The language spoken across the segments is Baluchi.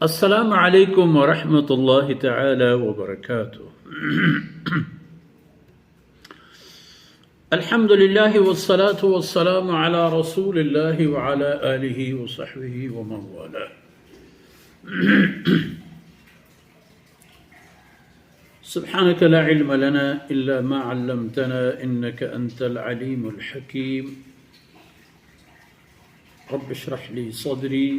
السلام عليكم ورحمة الله تعالى وبركاته. الحمد لله والصلاة والسلام على رسول الله وعلى آله وصحبه ومن والاه. سبحانك لا علم لنا إلا ما علمتنا إنك أنت العليم الحكيم. رب اشرح لي صدري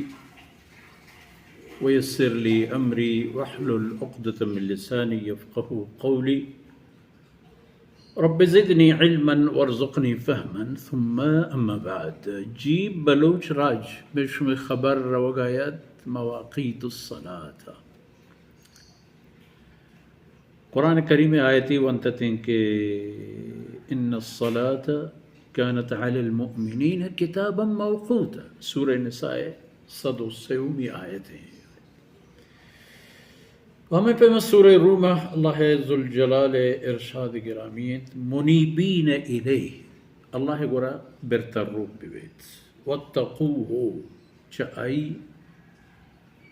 ويسر لي أمري واحلل عقدة من لساني يفقهوا قولي. رب زدني علما وارزقني فهما، ثم أما بعد. جی بلوچ راج، بہ شمئے خبر روگا ات مواقیت الصلاة. قرآن کریم آیتے ونتتیں کہ ان الصلاة كانت على المؤمنين كتابا موقوتا، سورہ نساء صد و سیومی آیت ہیں. و ہمیں پیما سورہ روم اللہ ذوالجلال ارشاد گرامی انت، منیبین الیہ، اللہ گورا برتروک ببیت، واتقوہ، چہ آئی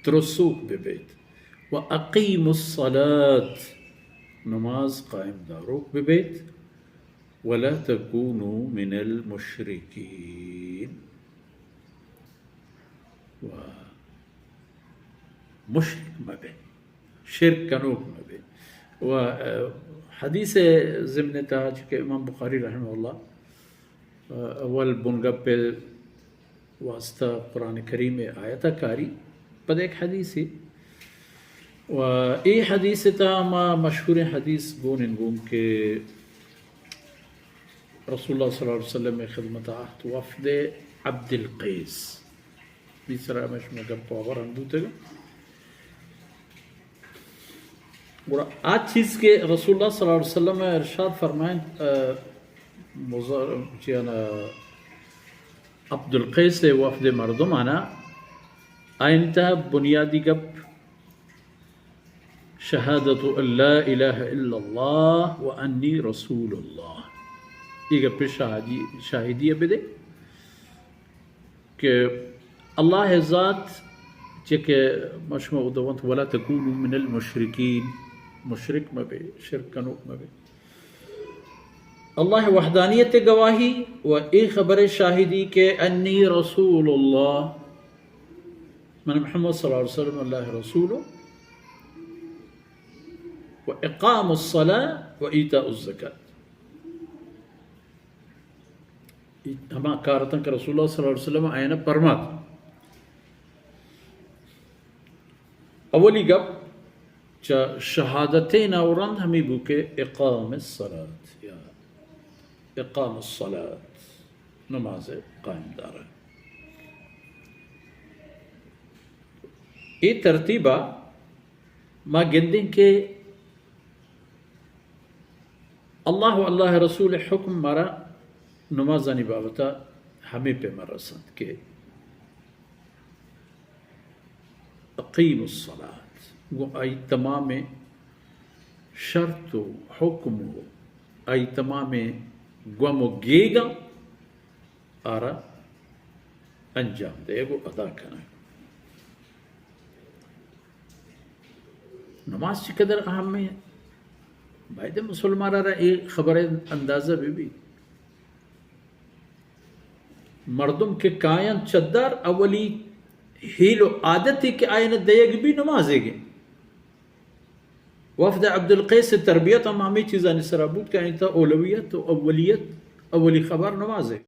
ترسوک ببیت، و اقیموا الصلاة، نماز قائم داروک ببیت، ولا تکونوا من المشرکین، و مشرک مبے، شرک کنوک مبے. و، اه، حدیث ضمن تہا چونکہ امام بخاری رحمہ اللہ، اه، اول بنگپ واسطہ قرآن کریم آیت کاری، پد ایک حدیث، و اے حدیث تہا ما مشہوریں حدیث گون انگوں کہ رسول اللہ صلی اللہ علیہ وسلم خدمت آہت وفد عبد القیس. دی سرا ہمے شما گپ و ہبر ہم بوتگ. گڑا آ چیز کہ رسول اللہ صلی اللہ علیہ وسلم ارشاد فرمائیں، اه، مزار-، چیانا عبد القیس وفد مردمانا، آئین تہا بنیادی گپ شہادت ان لا الہ الا اللہ و انی رسول اللہ. یہ گپ شاہدی، شاہدی بدے کہ اللہ ذات، چہ کہ مشما ادونت ولا تکونوا من المشرکین، مشرک مبے، شرک کنوک مبے. اللہ وحدانیت گواہی و اے خبر شاہدی کہ انی رسول اللہ، من محمد صلی اللہ علیہ وسلم اللہ رسول، و اقام الصلاة و ایتاء الزکاة. ہما کار اتاں کہ رسول اللہ صلی اللہ علیہ وسلم آیانا پرمات. اولی گپ چہ شہادتین و رند ہمیں بو کہ اقام الصلاة، یا اقام الصلاة، نماز قائم دارا. اے ترتیبا ما گندیں کہ اللہ و اللہ رسول حکم مارا نمازانی بابتا ہمے پیما رسنت کہ اقیم الصلاة، گوں آئی تمامیں شرط و حکم و آئی تمامیں گوم و گیگاں آرا انجام دیگ و ادا کنگ. نماز چقدر اہم ہے، باید مسلمان را اے خبر اندازہ بہ بی. مردم کہ کاینت چدار، اولی ہیل و عادتی کہ آیان دیگ بی نمازے گے. وفد عبدالقیس تربیت ہم ہمیں چیزانی سرا بود کہ آئین تا اولویت و اولیت، اولی خبر نمازے.